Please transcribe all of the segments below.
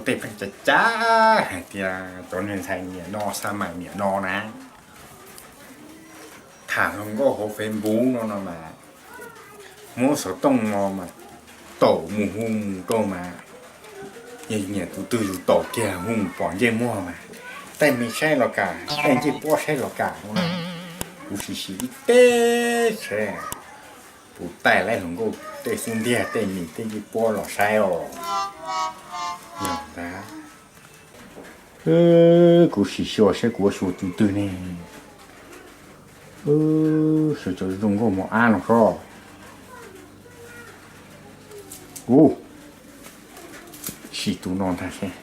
Tej pheej cav cav hais tias cov niag ntxhais niam no xa mais niam no na, tham hluas nkauj hauv Facebook no no mas, muab xov tooj no mas taum mus hu mus rau mas, yog nyiam tus twg yus taum kiag hu pom ntsej muag mas, tej me saib los kam, tej ncej puab saib los kam no na. Kuv sim sim ib teg saib, kuv taij laib hluas nkauj tej xub ntiag tej mis tej ncej puab los saib os. Yog ntag, kuv sim xyuas saib kuv ua xyuas tus twg ne. Xyuas cov zoo nkauj mos ab no sob. Ub, sim tus no ntag seb.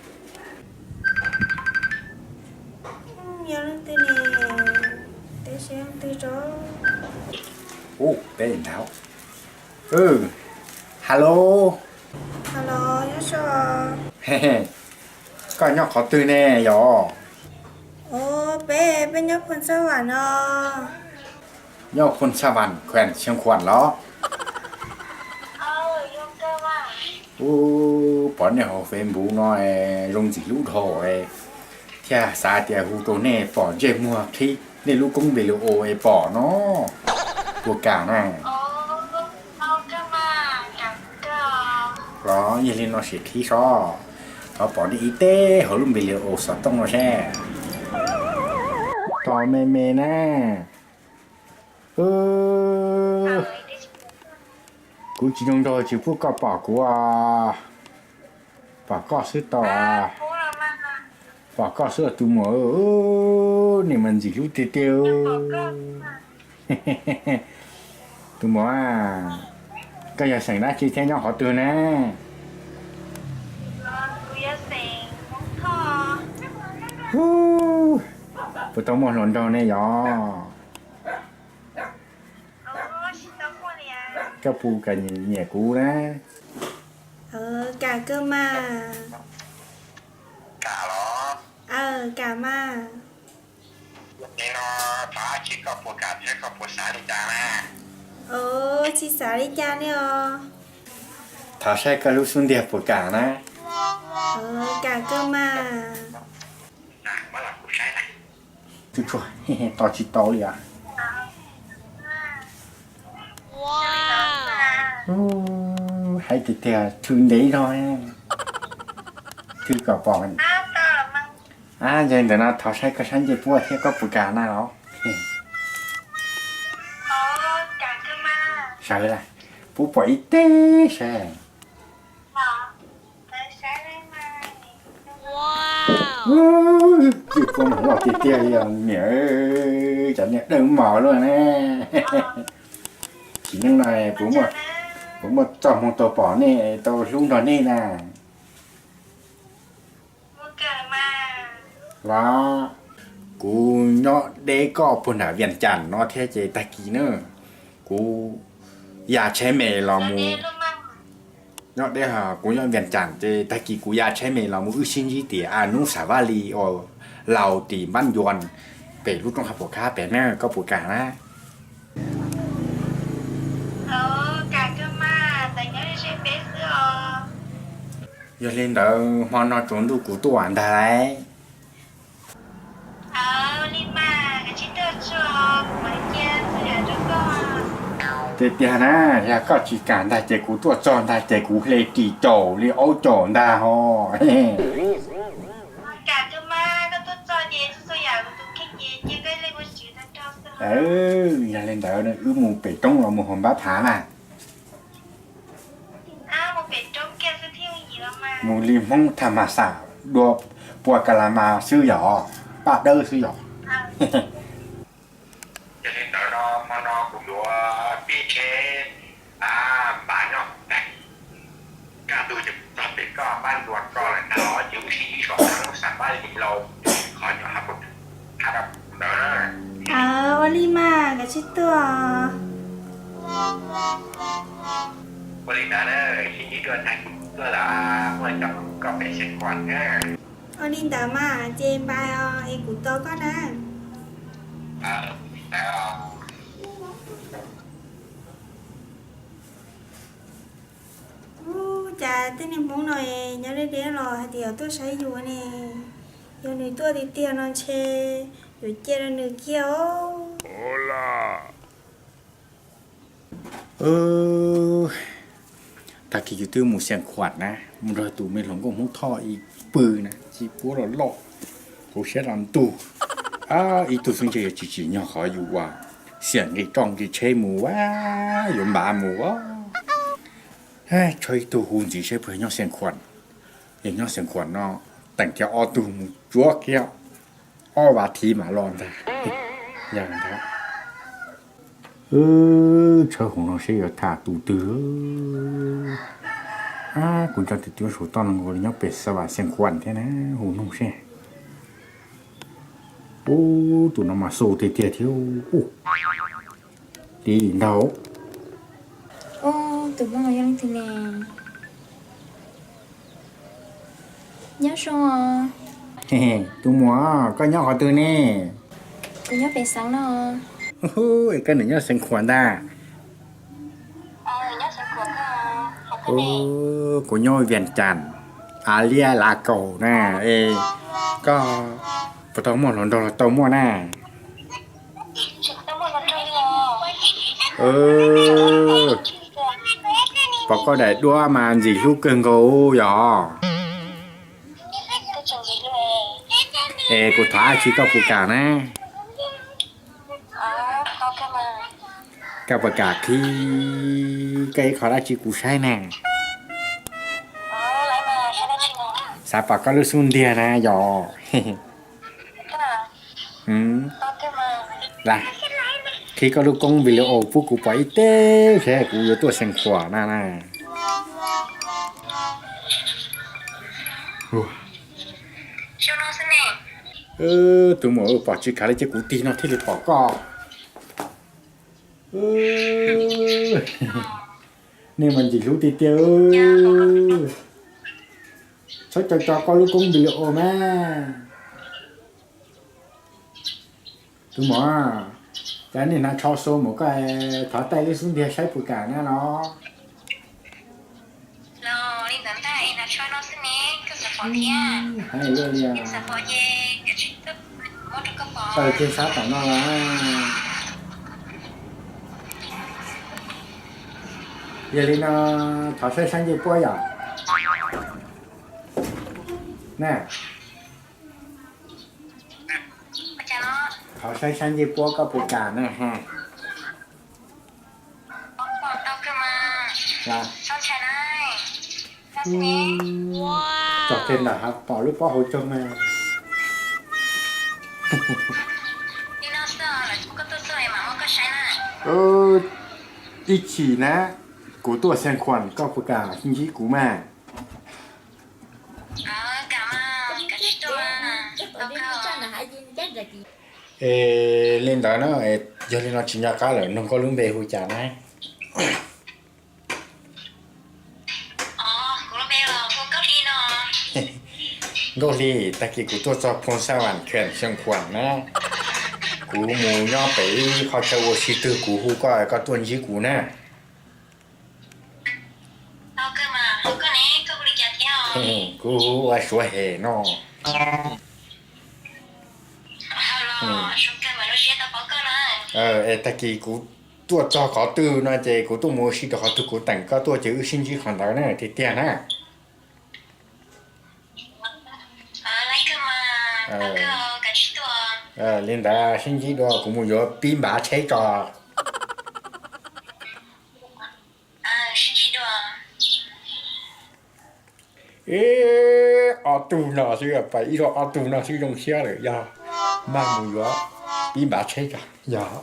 Ub, peb ntag. Hello. Koj nyob qhov twg ne yom? Peb, peb nyob Phoos Xas Vam no. Nyob Phoos Xas Vam, khuam Xeev Khuam los? Ub, pom nej hauv Facebook no zoo ntxim hlub dhau, thiaj xav tias hu rau nej pom ntsej muag qhib nej lub koob npe li o es pom no. Puas kam na? Los yog li no sim qhib sob. Thov pom nej ib teg hauv lub npe li o xov tooj no seb. Tos me me na. Kuv tsis zoo nraug tsis pub koj pom kuv. Pom koj xwb tau. Pom koj xwb tus muam. Nws mas ntxim hlub tiag tiag. Tus muam, koj yog xeem dab tsi thiab nyob qhov twg na? Puas tau muaj hluas nraug ne yom? Koj puas kam nyiam kuv na? Kam kawg mas. Kam los? Kam mas. Thov dab tsi, koj puas kam thiab koj puas xav li cas na? Tsis xav li cas ne os. Thov saib koj lub xub ntiag puas kam na. Kam kawg mas. Tos tsis tau li as. Hais tiag tiag, thwm ntev zog, thwm kom pom. Yog li ntawd no thov saib koj sab ncej puab thiab koj puas kam na los? Sawv, pub pom ib teg saib. Ncej puab mas loj tiag tiag li os niam, cov niag dawb mos luaj ne. Tsim neej no puas muaj txoj hmoo tau pom nej, tau hlub nrog nej na. Los, kuv nyob deb koj puag nram Vias Cas no thiab ces tag kis na kuv ya tsheb me los mus, nyob deb, kuv nyob Vias Cas ces tag kis kuv ya tsheb me los mus wb sib ntsib tim a nub Xav Vaj Lis uas laus tim Npab Ncuas pem lub rooj hav pom khab pem na, koj puas kam na? Yog li ntawd hmo no tsaus ntuj kuv tuaj ntag lauj. Tiag tiag na, yog koj tsis kam ntag ces kuv tuaj txog ntag ces kuv hle ris caum li aub caum ntag ho. Yog li ntawd wb mus pem roob los mus haus npab phav na. Mus li Hmoob tham mas xam dua pua ka la mas xwb yom, paj dawb xwb yom. Yog li ntawd no hmo no kuv yuav pib tsheb npaj nyob tag kis, kaj ntug ces kuv txog pem koj npab ntua koj lawm ntag os, ces wb sib ntsib saum a nub Xav Vaj Lis laus qhov nyuam hav pom khab ntawd na. Ua li mas koj tsis tuaj. Ua li ntawd na, sib ntsib dua tag kis tuaj lawm, muaj cov koj pem Xeev Khuam na. Ua li ntawd mas ces npais os es kuv tos koj na. Ua li ntawd os. Ub, cas Tej niag Hmoob no nyob deb deb los hais tias yuav tuaj saib yus ne, yog nws tuaj tiag tiag no ntshe yuav cia rau nws kiag os. Tag kis yus twb mus Xeev Khuam na, mus nrog tus me hluas nkauj Hmoob Thoj ib pw na, tsis puab los loj, hauv siab los ntug. Ib tug xwb ntshe yuav tsis tsim nyog qhov yus ua xiam nqi roj nqi tsheb mus a, yuav npav mus a. Tshawb ib tug hu ntxiv saib puas yog nyob Xeev Khuam. Yog nyob Xeev Khuam no, teem kiag ob tug mus tsuav kiag ob vas thiv mam los ntag. Yog ntag. Tshawb hauv no seb yuav tham tus twg. Kuv nco tias twb saum toj no nkaus li, nyob pem Xas Vas Xeev Khuam thiab na, hu noog seb. Ub, tus no mas xu tiag tiag thiab. Ub, li ntag. Ub, tus Hmoob no yog leej twg ne? Nyob zoo os. Tus muam, koj nyob qhov twg ne? Kuv nyob pem xeev no. Ub, es koj niam nyob Xeev Khuam ntag? Kuv nyob Vias Cas, a lias Lav Kaus na. Es koj puas tau muaj hluas nraug los tau muaj na? Pom koj daim duab mas ntxim hlub kawg nkaus yog. Es kuv thov dab tsi koj puas kam na? Koj puas kam qhib koj ib qho dab tsi kuv saib na? Xav pom koj lub xub ntiag na yog. Qhib koj lub koob video pub kuv pom ib teb saib kuv yuav tuaj Xeev Khuam na na. Tus muam, pom tsis khav li ces kuv tig no thiaj li pom koj. Nej mas ntxim hlub tiag tiag. Txhob co co koj lub koob video mas. Tus muam, cas nej hnav tsho xu mus koj thov taij lub xub ntiag saib puas kam na los? Hais li, tawg kiag sab tom no los. Yog li no, thov saib sab ncej puab yom. Na, thov saib sab ncej puab koj puas kam na ha. Txog kiag ntawm hav pom lub pob hauv caug mas. Ib chim na, kuv tuaj Xeev Khuam koj puas kam ntsib kuv mas? Es li ntawd na, yog li no tsis nco qab lawm, nug koj lub npe hu cas na? Nkauj Hli, tag kis kuv tuaj txog Phoos Xaj Vam Kheem Xeev Khuam na, kuv mus nyob pem ib qho chaw ua si twg kuv hu koj, koj tuaj ntsib kuv na. Kuv hu ua Suav Hem no. Es tag kis kuv tuaj txog qhov twg no ces kuv tuaj mus ua si rau qhov twg kuv teem koj tuaj ces wb sib ntsib qhov ntawd na tiag tiag na. Li ntawd sib ntsib dua, kuv mus yuav pib npav tsheb tso. Ib ob tug no xwb, pab ib zaug ob tug no xwb zoo siab lawm, yog mag mus yuav pib npav tsheb tso, yog.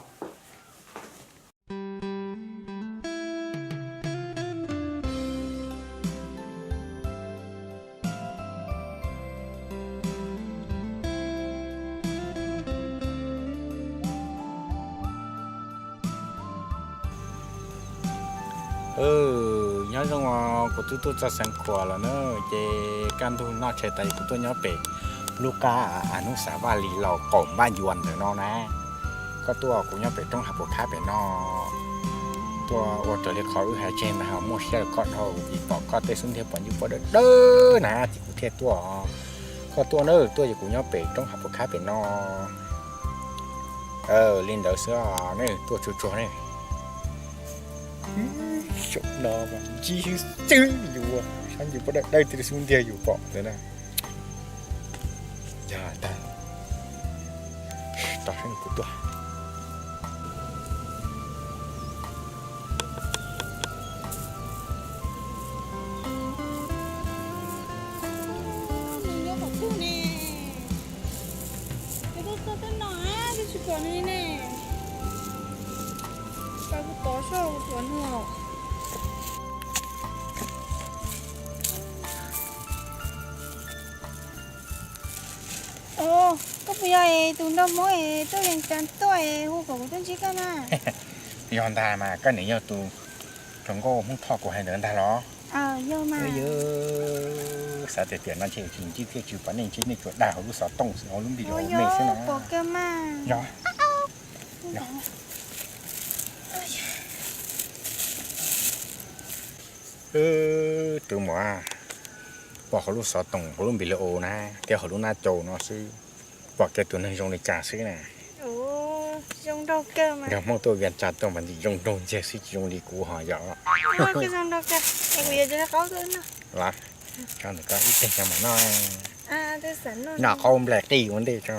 Nyob zoo os, kuv twb tuaj txog Xeev Khuam lawm na, ces kaj ntug noj tshais tas kuv tuaj nyob pem lub qab Anub Xav Vaj Lis Laus qaum npaj yuas ntawm no na. Koj tuaj kuv nyob pem roob hav puas khab pem no. Ua raws li qhov wb hais tseg mas ho muaj siab rau koj dhau, vim pom koj tej xub ntiag pom ntsej muag dawb dawb na ces kuv thiaj tuaj. Koj tuaj nawb, tuaj ces kuv nyob pem roob hav puas khab pem no. Li ntawd xwb ne, tuaj tsuag tsuag ne. Saum no mas ntsib xwb, yus sab ntsej muag dawb dawb tej xub ntiag yus pom ntawd na. Yog tag, tos saib kuv tuaj. Koj puas yog es tus nraug Hmoob es tuaj Vias Cas tuaj es hu kom kuv tuaj ntsib koj na? Yog ntag mas, koj niam yog tus hluas nkauj Hmoob Thoj kuv hais ntawd ntag los? Yog mas. Xav tias tiam no ntshe tsis ntsib thiaj tsis pom nej, ntshe nej tsuas dag hauv lub xov tooj xwb, hauv lub npis los me xwb no. Pom kawg mas. Yog. Tus muam, pom hauv lub xov tooj, hauv lub npis los na, thiab hauv lub nab cau no xwb, pom kiag tus neeg zoo li cas xwb na. Zoo nraug kawg mas. Nraug Hmoob tuaj Vias Cas tuaj mas ntxim zoo nraug ntxiag xwb, tsis zoo li kuv ho yom. Zoo nraug kawg, es kuv yuav cov qaub tuaj noj. Los, tso ntawm koj ib teg coj mus noj. Noj qaub nplaim qij ua ntej tso.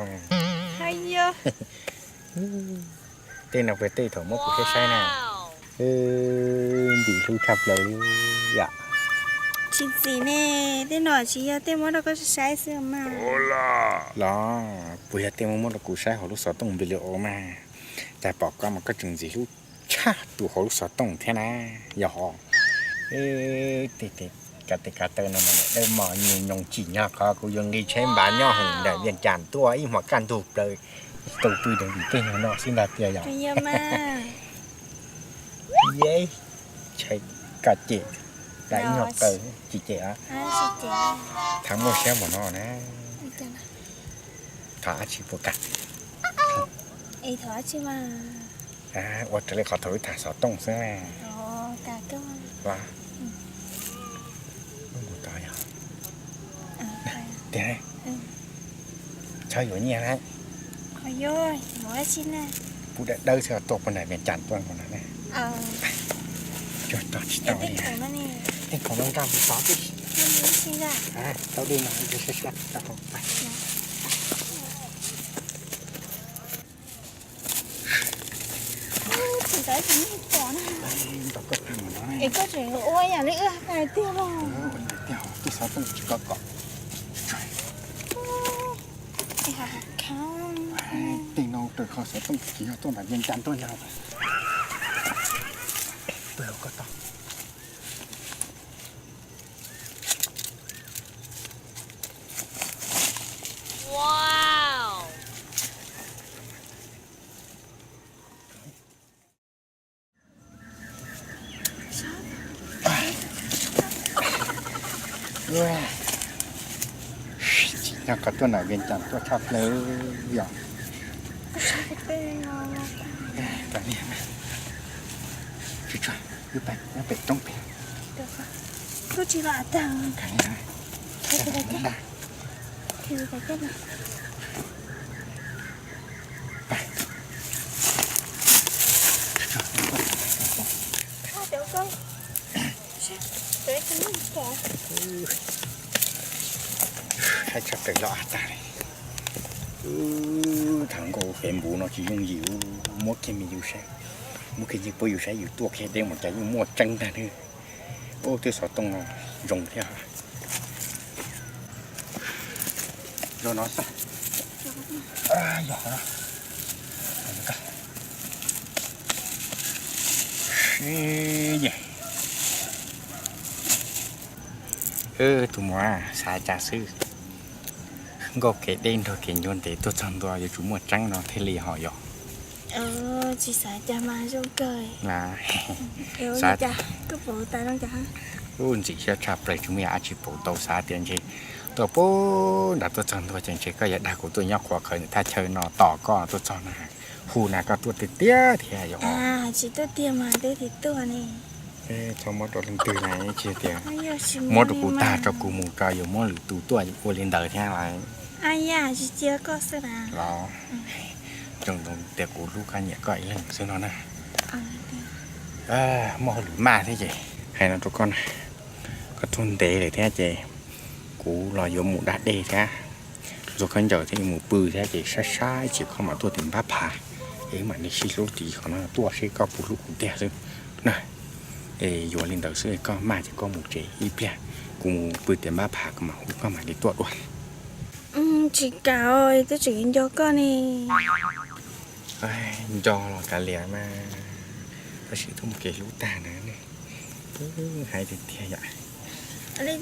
Tej no puas tej thaum muab kuv saib saib na. Ntxim hlub tshaj plaws li yom. Tsis ntxim ne, tej no tsis yog tej muab rau koj saib xwb mas. Los puas yog tej muab muab rau kuv saib hauv lub xov tooj npis los mas, cas pom koj mas koj tseem ntxim hlub tshaj tus hauv lub xov tooj thiab na. Yog ho, tej kav tes kav taw no mas dawb mos nyoos nyoos tsim nyog qhov kuv yuav nqis tsheb npav nyob hauv nram Vias Cas tuaj ib hmos kaj ntug plaws, tau pw rau vim tej nyuag no xwb ntag tiag yom. Ye, tshais koj cem, ib nyuag qawg tsis cem. Thaum muaj siab npaum no na, thov dab tsi puas kam? Ua raws li qhov thaum wb tham xov tooj xwb na. Tiag, txhob yuav nyiaj na. Pub dawb dawb xwb tuaj puag nram Vias Cas tuaj nkaus no na. Cuag tog tsis tau li. Tej khoom no nkag mus tod tib si. Tau dej no sab sab rau hauv pais. Es koj tseem ua yam li wb hais tiag los? Tej xov tooj tsis kov kom. Tej no raws qhov xov tooj tsis yog tuaj nram Vias Cas tuaj yog. Pw hauv koj tog. Tsim nyog koj tuaj nram Vias Cas tuaj tshaj plaws yom. Tsuag tsuag, wb pais nyob pem roob pem. Haib tshaj plaws los av tag li. Thaum nkaus Facebook no tsis yooj yim, muab kiag me yus saib, muab kiag ntsej puab yus saib yus tuaj kiag deb mus cas yeej muaj tseeb ntag nawb. Ub, twb xov tooj no zoo thiab. Zoo no xwb. Yog no. Tus muam, xav cas xwb? Nkauj kev deb nrog kev ncua ntev tuaj txog ntua yuav tsum muaj tseeb no thiaj li ho yog. Tsis xav cas mas zoo kawg. Ub, ntxim siab tshaj plaws tsis muaj yam dab tsi pauv tau, xav tias ntshe tuaj puag nram tuaj txog ntua ces ntshe koj yuav dag kuv tuaj nyob qhuav qhawv ntawm thaj chaw no tos koj tuaj txog na. Hu na koj tuaj tiag tiag thiab yog? Tsis tuaj tiag mas twb tias tuaj ne. Txhob muab rau leej twg na, tsis tias muab rau kuv tag tso kuv mus tso yuav muab lwm tus tuaj ua li ntawd thiab los? Tsis cia koj xwb na. Los zoo tias kuv hlub koj nyiam koj ib leeg xwb no na. Muaj hauj lwm maj thiab ces hais no rau koj na, koj tuaj ntev lawm thiab ces kuv los yuav mus da dej thiab, txog khaub ncaws thiab yuav mus pw thiab ces saib saib ib chim koj mam tuaj tim Npab Pha, es mam li sib hlub tim qhov no tuaj seb koj puas hlub kuv tiag xwb na. Es yuav li ntawd xwb, koj maj ces koj mus tsev ib pliag, kuv mus pw tim Npab Pha kuv mam hu koj mam li tuaj dua. Tsis kam, twb tseem nco koj ne. Nco los kav liam mas, tab sis twb mus kev hlub tag na, hais tiag tiag yom.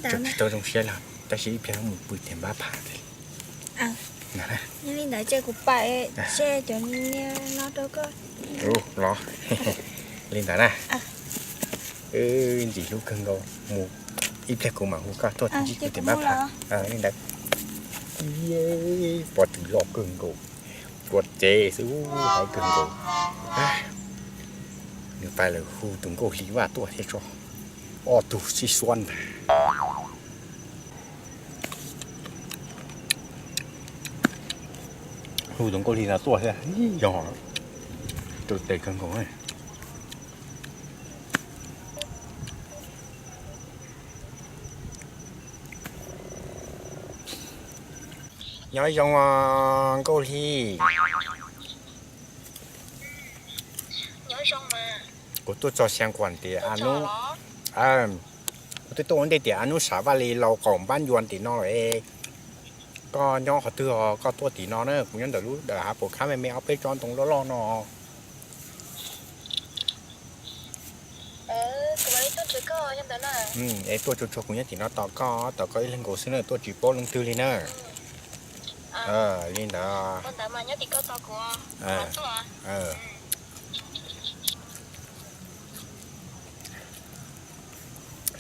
Tsis tau zoo siab los tab sis ib pliag mus pw tim Npab Pha. Yog li ntawd ces kuv pais seb cov niag no rau koj. Los li ntawd na. Ntxim hlub kawg nkaus, mus ib pliag kuv mam hu koj tuaj tim Npab Pha. Li ntawd, pov tw loj kawg nkaus, tuaj tsev xwb hais kawg nkaus. Nws pais lawm, hu tus nkauj hli vaj tuaj thiab tso, ob tug sib suab ntag. Hu tus nkauj hli no tuaj thiab, yog, tau tes kawg nkaus. Nyob zoo nkauj hli. Kuv tuaj txog Xeev Khuam tias a nub, kuv twb tuaj ua ntej tias a nub Sam Vaj Lis laus qaum npab ncua tim no lawm es koj nyob qhov twg os? Koj tuaj tim no na, kuv nyob ntawm lub dawm hav pum khab me me ob peb tsob ntoo loj loj no. Es tuaj tsuag tsuag kuv nyob tim no tos koj, tos koj ib leeg nkaus xwb na, tuaj tsis paub leej twg li na. Li ntawd.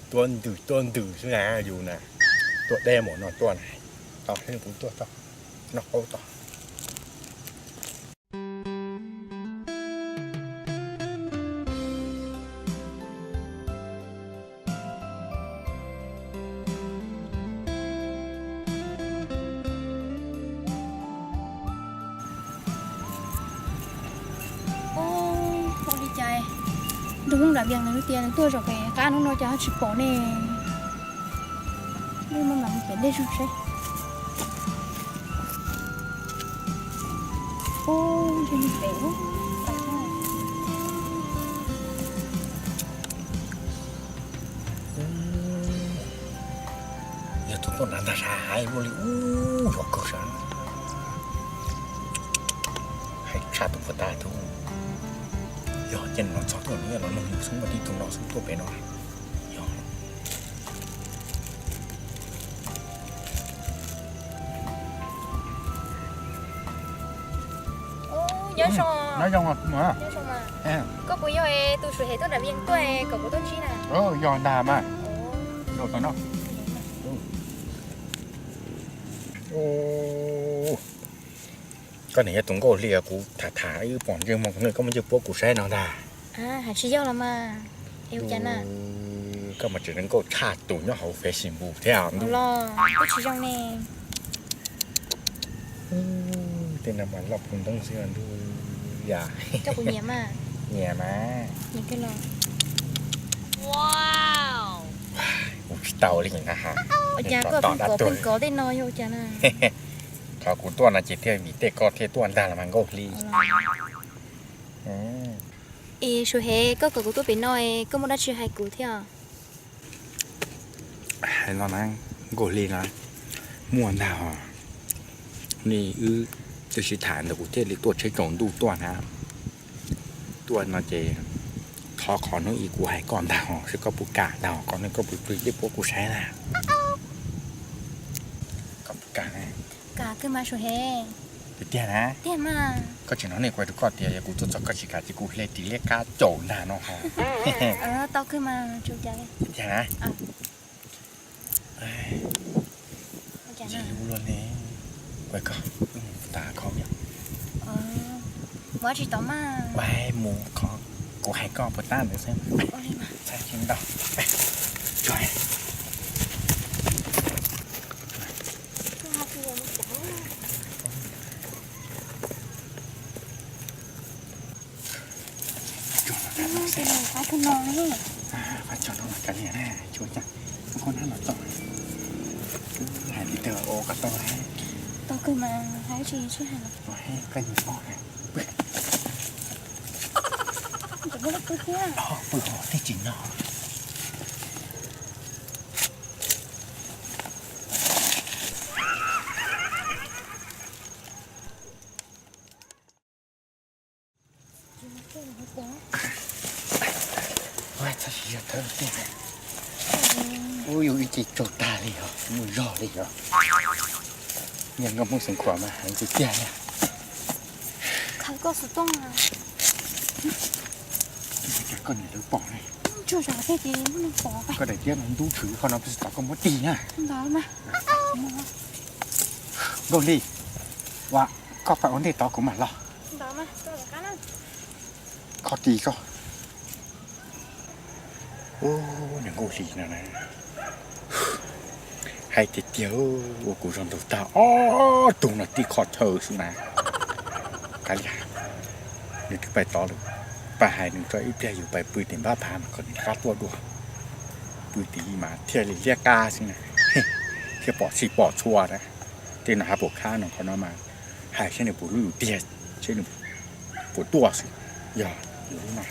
Tuaj ntws tuaj ntws xwb na yus na, tuaj deb mus no tuaj na, tos kuv tuaj tso, noj qaub tso. Ua li cas nrog Hmoob Dam Vias ntawd tias nws tuaj zaum pem qab hnub no cas ho tsis pom ne? Muab mam mus pem ntej zog seb. Ub, ntshe nws pem lub pas. Yog tus tuaj nrad ntag, hais ua li ub yog kawg sas. Hais tshaj tus puag ta tus. Yog ces no txog tuaj nws los nug nws xwb, muaj tib tug no xwb tuaj pem no. Yog. Nyob zoo. Koj puas yog tus Suav Hem tuaj nram Vias tuaj kom kuv tuaj ntsib na? Yog ntag mas. Yog tau no. Koj niam yog tus nkauj hli kuv tham tham wb pom ntsej muag, koj muaj ntsej puab kuv saib no ntag. Hais tsis yog los mas. Koj mas tseem nkauj tshaj tus nyob hauv Facebook thiab ntuj. Los twb tsis zoo ne. Tej no mas loj puv ntoob xwb ntuj yam. Koj puas nyiam mas? Nyiam mas. Nyiam kawg los. Kuv tsis tau li na ha. Ua cas koj pheej kov pheej kov tej no yog ua cas na? Qhov kuv tuaj no ces thiaj vim tej koj thiaj tuaj ntag los mas nkauj hli. Es Suav Hem, koj kom kuv tuaj pem no es koj muaj dab tsi hais kuv thiab? Hais no na, nkauj hli na, muaj ntag hos. Nej wb twb sib tham ntawd kuv thiaj li tuaj tsheb tsaus ntuj tuaj na. Tuaj no ces thov qhov hnub ib kuv hais koj ntag hos, seb koj puas kam ntag hos, qhov hnub koj puas pw deb puab kuv saib na. Koj puas kam na? Kam kawg mas Suav Hem. Tiag tiag na? Tiag mas. Koj tseem hnov nej kuv hais rau koj tias yog kuv tuaj txog koj tsis kam ces kuv hle ris liab kab caum ntag no hos. Tau kawg mas, tsis ua cas li. Tiag tiag na? Ntxim hlub luaj ne. Kuv hais koj, wb mus tas kho me. Mus tsis tau mas. Mus qhov kuv hais koj puas tab ntawd xwb. Txhais tsis ntau. Qab tso no kav liam na, tsuav cas, koj nab los txog, hais li twg ua kom tau. Tau kawg mas, hais tsis tsis hais los. Koj nyiam mog. Pw hov tej tsis no. Txhob siv zog thawb tej. Ub, yus ib ce tsaug tag li os, mus zog li os. Niag nkauj Hmoob Xeev Khuam mas heev tiag tiag li. Koj niam lawv pom ne. Koj daim tiab no ntub tshwm qhov no, tov koj muab tig na. Nkauj Hli, ua, koj pab ua ntej tod kuv mam los. Koj tig koj. Ub, niag Nkauj Hli no na, hais tiag tiag, ua kuv zog ntug tag ob tug no tib qho chaw xwb na. Kav liam, nws twb pais tod lawm, pab hais nws tso ib pliag yus pais pw tim npab phav mas kom nws rov qab tuaj dua. Pw tim mas thiaj li liab qab xwb na, thiaj pom txhij pom txhua na. Tej no haj pom khab no qhov no mas, hais saib nws puas hlub yus tiag, saib nws puas tuaj xwb. Yog yus lub no.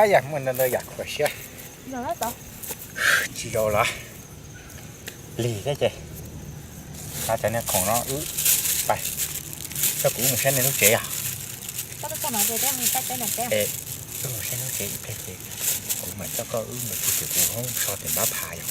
Yam muaj ntau ntau yam khuam siab. Tsis zaum los lig thiab ces, cov niag khoom no wb pais, koj, kuv mus saib nej lub tsev os. Wb mus saib lub tsev ib pliag ces kuv mam coj koj wb mus pw tim kuv hoob so tim npab phav yom.